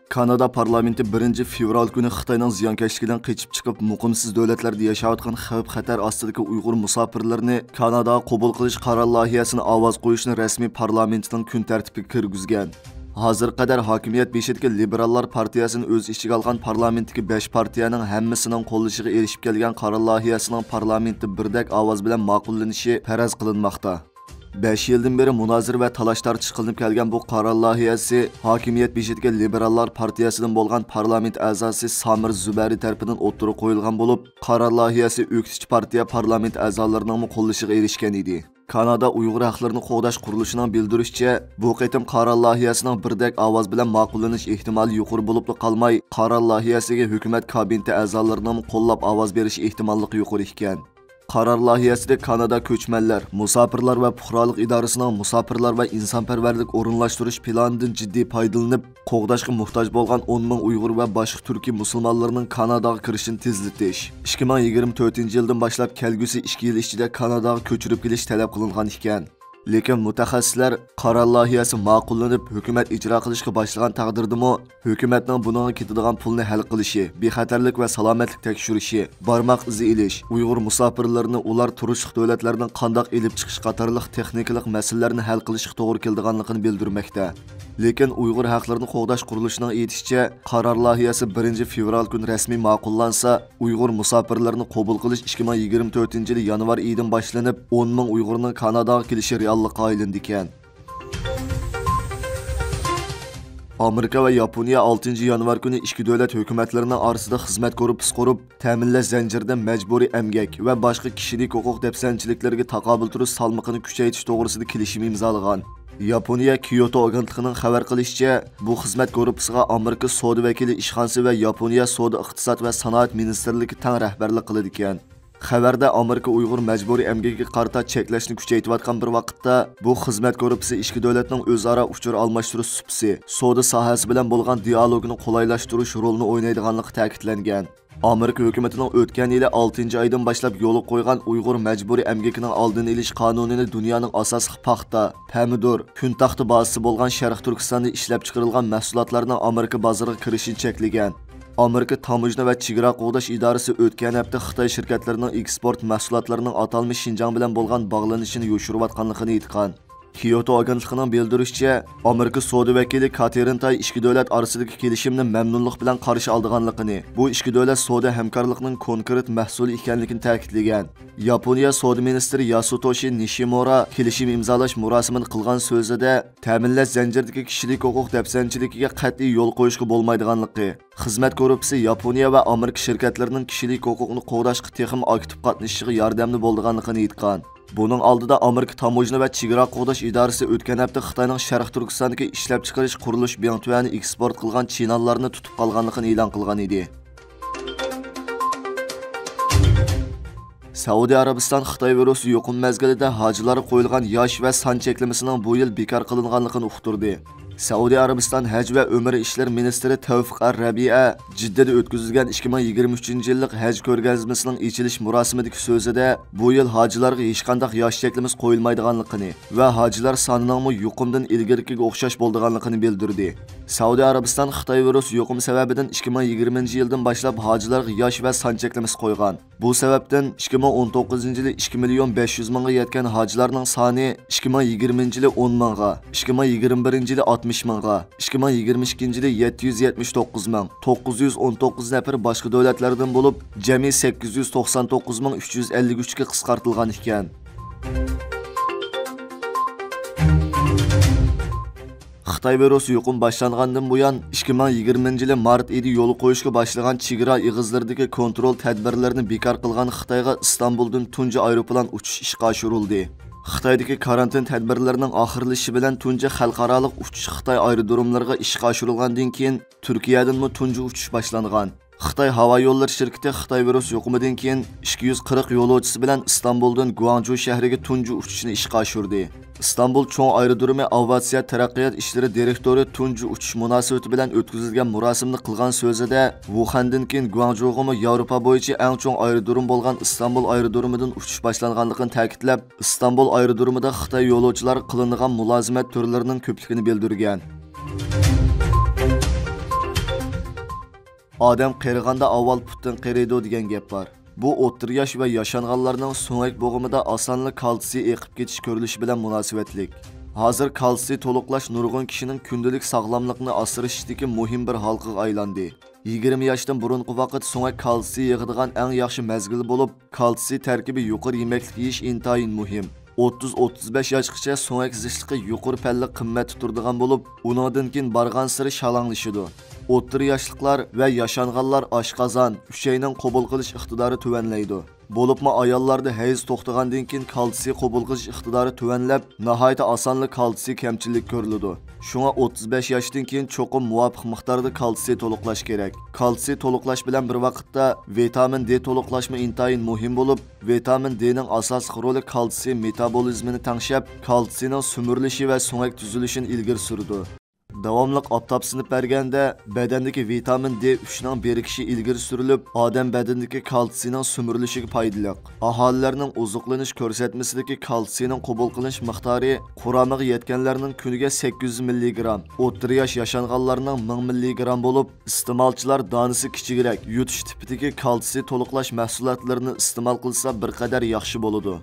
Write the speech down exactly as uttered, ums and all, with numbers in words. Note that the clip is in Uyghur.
كانادا پارلامېنتى بىرىنچى فېۋرال كۈنى خىتاينىڭ زىيانكەشلىكىدىن قېچىپ چىقىپ، مۇقىمسىز دۆلەتلەردە ياشاۋاتقان خەۋپ-خەتەر ئاستىدىكى ئۇيغۇر مۇساپىرلىرىنى كاناداغا قوبۇل قىلىش قارار لايىھەسىنى ئاۋاز قويۇشنى رەسمىي پارلامېنتنىڭ كۈن تەرتىپىگە كىرگۈزگەن. ھازىرغا قەدەر ھاكىمىيەت بېشىدىكى لىبېراللار پارتىيەسىنى ئۆز ئىچىگە ئالغان پارلامېنتتىكى بەش پارتىيەنىڭ ھەممىسىنىڭ قوللىشىغا ئېرىشىپ كەلگەن قارار لايىھەسىنىڭ پارلامېنتتا بىردەك ئاۋاز بىلەن ماقۇللىنىشى پەرەز قىلىنماقتا. بەش يىلدىن بېرى مۇنازىرە ۋە تالاش-تارتىش قىلىنىپ كەلگەن بۇ قارار لايىھەسى ھاكىمىيەت بېشىدىكى لىبېراللار پارتىيەسىدىن بولغان پارلامېنت ئەزاسى سامىر زۇبەرى تەرىپىدىن ئوتتۇرىغا قويۇلغان بولۇپ، قارار لايىھەسى ئۆكتىچى پارتىيە پارلامېنت ئەزالىرىنىڭمۇ قوللىشىغا ئېرىشكەن ئىدى. كانادا ئۇيغۇر ھەقلىرىنى قوغداش قۇرۇلۇشىنىڭ بىلدۈرۈشىچە، بۇ قېتىم قارار لايىھەسىنىڭ بىردەك ئاۋاز بىلەن ماقۇللىنىش ئېھتىمالى يۇقىرى بولۇپلا قالماي، قارار لايىھەسىگە ھۆكۈمەت كابىنېتى ئەزالىرىنىڭمۇ قوللاپ ئاۋاز بېرىش ئېھتىماللىقى يۇقىرى ئىكەن. قارار لايىھەسىدە كانادا كۆچمەنلەر، مۇساپىرلار ۋە پۇقرالىق ئىدارىسىنىڭ مۇساپىرلار ۋە ئىنسانپەرۋەرلىك ئورۇنلاشتۇرۇش پىلانىدىن جىددىي پايدىلىنىپ، قوغداشقا موھتاج بولغان ئون مىڭ ئۇيغۇر ۋە باشقا تۈركىي مۇسۇلمانلارنىڭ كاناداغا كىرىشىنى تېزلىتىش، ئىككى مىڭ يىگىرمە تۆتىنچى يىلدىن باشلاپ كەلگۈسى ئىككى يىل ئىچىدە كاناداغا كۆچۈرۈپ كېلىش تەلەپ قىلىنغان ئىكەن. لېكىن مۇتەخەسسىسلەر قارار لايىھەسى ماقۇللىنىپ، ھۆكۈمەت ئىجرا قىلىشقا باشلىغان تەقدىردىمۇ، ھۆكۈمەتنىڭ بۇنىڭغا كېتىدىغان پۇلنى ھەل قىلىشى، بىخەتەرلىك ۋە سالامەتلىك تەكشۈرۈشى، بارماق ئىزى ئېلىش، ئۇيغۇر مۇساپىرلىرىنى ئۇلار تۇرۇشلۇق دۆلەتلەردىن قانداق ئېلىپ چىقىش قاتارلىق تېخنىكىلىق مەسىلىلەرنى ھەل قىلىشقا توغرا كېلىدىغانلىقىنى بىلدۈرمەكتە. لېكىن ئۇيغۇر ھەقلىرىنى قوغداش قۇرۇلۇشىنىڭ ئېيتىشىچە، قارار لايىھەسى بىرىنچى فېۋرال كۈنى رەسمىي ماقۇللانسا، ئۇيغۇر مۇساپىرلىرىنى قوبۇل قىلىش ئىككى مىڭ يىگىرمە تۆتىنچى يىلى يانۋار ئېيىدىن باشلىنىپ، ئون مىڭ ئۇيغۇرنىڭ كاناداغا كېلىشى رېئاللىققا ئايلىنىدىكەن. ئامېرىكا ۋە ياپونىيە ئالتىنچى يانۋار كۈنى ئىككى دۆلەت ھۆكۈمەتلىرىنىڭ ئارىسىدا خىزمەت گۇرۇپپىسى قۇرۇپ، تەمىنلەش زەنجىرىدە مەجبۇرىي ئەمگەك ۋە باشقا كىشىلىك ھوقۇق دەپسەندىچىلىكلىرىگە تاقابىل تۇرۇش سالمىقىنى كۈچەيتىش توغرىسىدا كېلىشىم ئىمزالىغان. ياپونىيە كيوتو ئاگېنتلىقىنىڭ خەۋەر قىلىشىچە، بۇ خىزمەت گۇرۇپپىسىغا ئامېرىكا سودا ۋەكىلى ئىشخانىسى ۋە ياپونىيە سودا، ئىقتىساد ۋە سانائەت مىنىستىرلىكى تەڭ رەھبەرلىك قىلىدىكەن. خەۋەردە ئامېرىكا ئۇيغۇر مەجبۇرىي ئەمگىكىگە قارىتا چەكلەشنى كۈچەيتىۋاتقان بىر ۋاقىتتا، بۇ خىزمەت گۇرۇپپىسى ئىككى دۆلەتنىڭ ئۆزئارا ئۇچۇر ئالماشتۇرۇش سۇپىسى، سودا ساھەسى بىلەن بولغان دىئالوگىنى قولايلاشتۇرۇش رولىنى ئوينايدىغانلىقى تەكىتلەنگەن. ئامېرىكا ھۆكۈمىتىنىڭ ئۆتكەن يىلى ئالتىنچى ئايدىن باشلاپ يولغا قويغان ئۇيغۇر مەجبۇرىي ئەمگىكىنىڭ ئالدىنى ئېلىش قانۇنىنى دۇنيانىڭ ئاساسلىق پاختا، پەمىدۇر، كۈن تاختا بازىسى بولغان شەرقىي تۈركىستاندا ئىشلەپچىقىرىلغان مەھسۇلاتلارنىڭ ئامېرىكا بازىرىغا كىرىشىنى چەكلىگەن. ئامېرىكا تاموژنا ۋە چېگرا قوغداش ئىدارىسى ئۆتكەن ھەپتە خىتاي شىركەتلىرىنىڭ ئېكسپورت مەھسۇلاتلىرىنىڭ ئاتالمىش شىنجاڭ بىلەن بولغان باغلىنىشىنى يوشۇرۇۋاتقانلىقىنى ئېيتقان. كيوتو ئاگېنتلىقىنىڭ بىلدۈرۈشىچە، ئامېرىكا سودا ۋەكىلى كاتېرىن تاي ئىككى دۆلەت ئارىسىدىكى كېلىشىمنى مەمنۇنلۇق بىلەن قارشى ئالىدىغانلىقىنى، بۇ ئىككى دۆلەت سودا ھەمكارلىقىنىڭ كونكرېت مەھسۇلى ئىكەنلىكىنى تەكىتلىگەن. ياپونىيە سودا مىنىستىرى ياسۇتوشى نىشىمۇرا كېلىشىم ئىمزالاش مۇراسىمىدا قىلغان سۆزىدە، تەمىنلەش زەنجىرىدىكى كىشىلىك ھوقۇق دەپسەندىچىلىكىگە قەتئىي يول قويۇشقا بولمايدىغانلىقى، خىزمەت گۇرۇپپىسى ياپونىيە ۋە ئامېرىكا شىركەتلىرىنىڭ كىشىلىك ھوقۇقنى قوغداشقا تېخىمۇ ئاكتىپ قاتنىشىشىغا ياردەمدە بولىدىغانلىقىنى ئېيتقان. بۇنىڭ ئالدىدا ئامېرىكا تاموژنا ۋە چېگرا قوغداش ئىدارىسى ئۆتكەن ھەپتە خىتاينىڭ شەرقىي تۈركىستاندىكى ئىشلەپچىقىرىش قۇرۇلۇش بىڭتۈەنى ئېكسپورت قىلغان چىنانلارنى تۇتۇپ قالغانلىقىنى ئېلان قىلغان ئىدى. سەئۇدى ئەرەبىستان خىتاي ۋىرۇسى يۇقۇم مەزگىلىدە ھاجىلارغا قويۇلغان ياش ۋە سان چەكلىمىسىنىڭ بۇ يىل بىكار قىلىنغانلىقىنى ئۇقتۇردى. سەئۇدى ئەرەبىستان ھەج ۋە ئۆمرە ئىشلىرى مىنىستىرى تەۋفىق ئەر رەبىئە جىددىدە ئۆتكۈزۈلگەن ئىككى مىڭ يىگىرمە ئۈچىنچى يىللىق ھەج كۆرگەزمىسىنىڭ ئېچىلىش مۇراسىمىدىكى سۆزىدە، بۇ يىل ھاجىلارغا ھېچقانداق ياش چەكلىمىسى قويۇلمايدىغانلىقىنى ۋە ھاجىلار سانىنىڭمۇ يۇقۇمدىن ئىلگىرىكىگە ئوخشاش بولىدىغانلىقىنى بىلدۈردى. سەئۇدى ئەرەبىستان خىتاي ۋىرۇس يۇقۇمى سەۋەبىدىن ئىككى مىڭ يىگىرمىنچى يىلدىن باشلاپ ھاجىلارغا ياش ۋە سان چەكلىمىسى قويغان. بۇ سەۋەبتىن ئىككى مىڭ ئون توققۇزىنچى يىلى ئىككى مىليون بەش يۈز مىڭغا يەتكەن ھاجىلارنىڭ سانى ئىككى مىڭ يىگىرمىنچى يىلى ئون مىڭغا، ئىككى مىڭ يىگىرمە بىرىنچى يىلى ئاتمىش مىڭغا، ئىككى مىڭ يىگىرمە ئىككىنچى يىلى يەتتە يۈز يەتمىش توققۇز مىڭ توققۇز يۈز ئون توققۇز نەپەر باشقا دۆلەتلەردىن بولۇپ، جەمئىي سەككىز يۈز توقسان توققۇز مىڭ ئۈچ يۈز ئەللىك ئۈچكە قىسقارتىلغان ئىكەن. خىتاي ۋىرۇس يۇقۇم باشلانغاندىن بۇيان، ئىككى مىڭ يىگىرمىنچى يىلى مارت ئېيىدا يولغا قويۇشقا باشلىغان چېگرا ئېغىزلىرىدىكى كونترول تەدبىرلىرىنى بىكار قىلغان خىتايغا ئىستانبۇلدىن تۇنجى ئايروپىلان ئۇچۇش ئىشقا ئاشۇرۇلدى. خىتايدىكى كارانتىن تەدبىرلىرىنىڭ ئاخىرلىشىشى بىلەن تۇنجى خەلقئارالىق ئۇچۇش خىتاي ئايرودروملىرىغا ئىشقا ئاشۇرۇلغاندىن كېيىن، تۈركىيەدىنمۇ تۇنجى ئۇچۇش باشلانغان. خىتاي ھاۋا يوللىرى شىركىتى خىتاي ۋىرۇس يۇقۇمىدىن كېيىن ئىككى يۈز قىرىق يولۇچىسى بىلەن ئىستانبۇلدىن گۇاڭجۇ شەھىرىگە تۇنجى ئۇچۇشنى ئىشقا ئاشۇردى. ئىستانبۇل چوڭ ئايرودرومى ئاۋىئاتسىيە تەرەققىيات ئىشلىرى دىرېكتورى تۇنجى ئۇچۇش مۇناسىۋىتى بىلەن ئۆتكۈزۈلگەن مۇراسىمدا قىلغان سۆزىدە، ۋۇخەندىن كېيىن گۇاڭجۇغىمۇ ياۋروپا بويىچە ئەڭ چوڭ ئايرودروم بولغان ئىستانبۇل ئايرودرومىدىن ئۇچۇش باشلانغانلىقىنى تەكىتلەپ، ئىستانبۇل ئايرودرومىدا خىتاي يولۇچىلارغا قىلىنىدىغان مۇلازىمەت تۈرلىرىنىڭ كۆپلۈكىنى بىلدۈرگەن. ئادەم قېرىغاندا ئاۋۋال پۇتتىن قېرىيدۇ دېگەن گەپ بار. بۇ ئوتتۇرا ياش ۋە ياشانغانلارنىڭ سۆڭەك بوغۇمىدا ئاسانلا كالتسىي ئېقىپ كېتىش كۆرۈلۈشى بىلەن مۇناسىۋەتلىك. ھازىر كالتسىي تولۇقلاش نۇرغۇن كىشىنىڭ كۈندىلىك ساغلاملىقنى ئاسرىشىشتىكى مۇھىم بىر ھالقىغا ئايلاندى. يىگىرمە ياشتىن بۇرۇنقى ۋاقىت سۆڭەك كالتسىي يىغىدىغان ئەڭ ياخشى مەزگىل بولۇپ، كالتسىي تەركىبى يۇقىرى يېمەكلىك يېيىش ئىنتايىن مۇھىم. ئوتتۇز، ئوتتۇز بەش ياشقىچە سۆڭەك زىچلىقى يۇقىرى پەللىك قىممەتتە تۇرىدىغان بولۇپ، ئۇنىڭدىن كېيىن بارغانسېرى شالاڭلىشىدۇ. ئوتتۇرا ياشلىقلار ۋە ياشانغانلار ئاشقازان، ئۈچەينىڭ قوبۇل قىلىش ئىقتىدارى تۆۋەنلەيدۇ. بولۇپمۇ ئاياللاردا ھەيز توختىغاندىن كېيىن كالتسىي قوبۇل قىلىش ئىقتىدارى تۆۋەنلەپ، ناھايىتى ئاسانلا كالتسىي كەمچىللىكى كۆرۈلىدۇ. شۇڭا ئوتتۇز بەش ياشتىن كېيىن چوقۇم مۇۋاپىق مىقداردا كالتسىي تولۇقلاش كېرەك. كالتسىي تولۇقلاش بىلەن بىر ۋاقىتتا ۋىتامىن دې تولۇقلاشمۇ ئىنتايىن مۇھىم بولۇپ، ۋىتامىن دېنىڭ ئاساسلىق رولى كالتسىي مېتابولىزمىنى تەڭشەپ، كالتسىينىڭ سۈمۈرۈلۈشى ۋە سۆڭەك تۈزۈلۈشىنى ئىلگىرى سۈرىدۇ. داۋاملىق ئاپتاپ سىنىپ بەرگەندە، بەدەندىكى ۋىتامىن دې ئۈچنىڭ بىرىكىشى ئىلگىرى سۈرۈلۈپ، ئادەم بەدىنىدىكى كالتسىينىڭ سۈمۈرۈلۈشىگە پايدىلىق. ئاھالىلەرنىڭ ئوزۇقلىنىش كۆرسەتمىسىدىكى كالتسىينىڭ قوبۇل قىلىنىش مىقدارى قۇرامىغا يەتكەنلەرنىڭ كۈنىگە سەككىز يۈز مىللىگرام، ئوتتۇرا ياش ياشانغانلارنىڭ مىڭ مىللىگرام بولۇپ، ئىستېمالچىلار دانىسى كىچىكرەك، يۇتۇش تىپىدىكى كالتسىي تولۇقلاش مەھسۇلاتلىرىنى ئىستېمال قىلسا، بىر قەدەر ياخشى بولىدۇ.